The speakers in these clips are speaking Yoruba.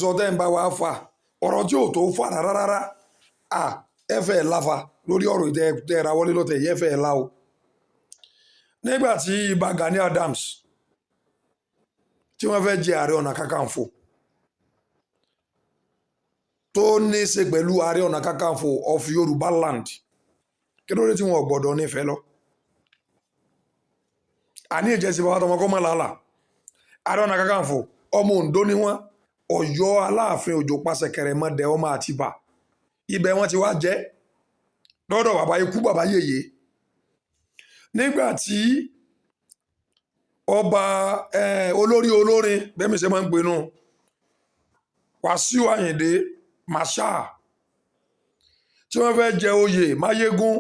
sọ, tẹ́ ń bá wa fà, ọ̀rọ̀ tí ò tó fà rárá rárá, à ẹ fẹ́ láfa lórí ọ̀rọ̀ tẹ́ ra wọlé lọ́tẹ̀ yẹ fẹ́ la o. Nígbà tí Ìbà Gani Adams tí wọ́n fẹ́ jẹ Ààrẹ Ọ̀nà Kakanfò, tó ní í ṣe pẹ̀lú Ààrẹ Ọ̀nà Kakanfò of Yorùbá land, kí ló dé tí wọn ò gbọ́dọ̀ nífẹ̀ẹ́ lọ? Àní ìjẹsí bàbá tọmọ kọ́ mọ́ làálàá. Ààrẹ Ọ̀nà Kakanfò, ọmọ Oǹdó ni wọ́n. Ọ̀yọ́ Aláàfin Òjò pàṣẹkẹrẹ mọ́dẹ ọmọ Àtìbà, ibẹ̀ wọ́n ti wá jẹ́ lọ́dọ̀ bàbá ikú bàbá yèyé. Nígbà tí ọba olórí olórin bẹ́ẹ̀ mi ṣe máa ń pinnu, Wàsíù Àyìndé Marshal, tí wọ́n fẹ́ jẹ oyè Máyégún,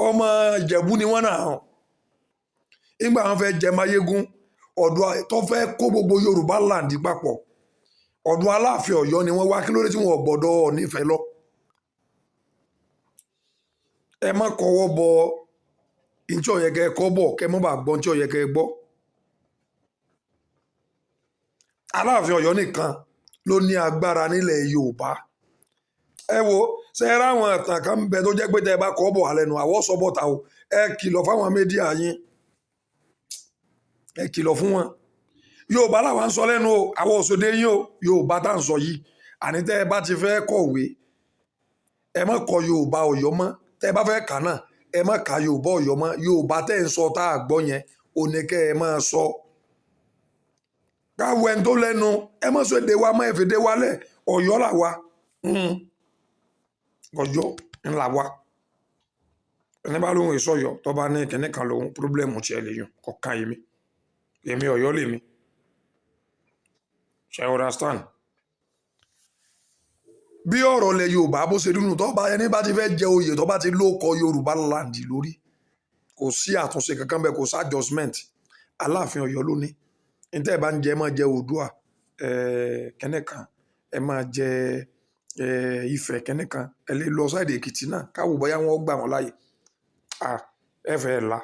ọmọ Ìjẹ̀bú ni wọ́n náà. Nígbà wọ́n fẹ́ jẹ Máyégún, ọ̀dọ̀ tó fẹ́ kó gbogbo Yorùbá land papọ̀, ọ̀dọ̀ Aláàfin Ọ̀yọ́ ni wọ́n wá. Kí ló dé tí wọ́n gbọ́dọ̀ nífẹ̀ẹ́ lọ? Ẹ má kọwọ́ bọ ntí ó yẹ kẹ́ kọ́ bọ̀, kẹ́ mọ́ bá gbọ́ ntí ó yẹ kẹ́ gbọ́. Aláàfin Ọ̀yọ́ nìkan ló ní agbára nílẹ̀ Yorùbá. Ẹ wo, ṣe é ráwọn ìtàn kan ń bẹ tó jẹ́ pé tẹ́ ẹ bá kọ́ bọ̀ alẹ́ nu àwọ̀ sọ bọ̀tà o. Ẹ kìlọ̀ fáwọn media yín, ẹ kìlọ̀ fún wọn. Yorùbá làwọn ń sọ lẹ́nu o, àwọn òṣòdè yín o. Yorùbá tá à ń sọ yìí, àní tẹ́ ẹ bá ti fẹ́ kọ̀wé, ẹ má kọ Yorùbá Ọ̀yọ́ mọ́. Tẹ́ ẹ bá fẹ́ kà náà, ẹ má ka Yorùbá Ọ̀yọ́ mọ́. Yorùbá tẹ́ ẹ ń sọ tá a gbọ́ yẹn ò ní kẹ́ ẹ máa sọ káwọ ẹni tó lẹ́nu. Ẹ má sọ èdè wa mọ́, ẹ fèdè wa lẹ̀. Ọ̀yọ́ là wa, Ọ̀yọ́ ńlá wa. Ẹni bá lóhùn èso Ọ̀yọ́, tó bá ní kínní kan lòun, problem tiẹ̀ lè yùn kọ̀ọ̀kan. Èmi Ọ̀yọ́ lèmi ṣe, understand? Bí ọ̀rọ̀ lẹ̀ Yorùbá bó ṣe dúnú, tó bá ẹni bá ti fẹ́ jẹ oyè, tó bá ti lóko Yorùbá land lórí, kò sí àtúnṣe kankan bẹ́ẹ̀, kò sí adjustment. Aláàfin Ọ̀yọ́ ló ní níta. Ẹ̀ bá ń jẹ, ẹ máa jẹ Oòduà kẹ́nẹ́ kan, ẹ máa jẹ Ifẹ̀ kẹ́nẹ́ kan, ẹ lè lọ sáìdì Èkìtì náà káwọ bóyá wọ́n gbà wọ́n láàyè. Ẹ fẹ́ la.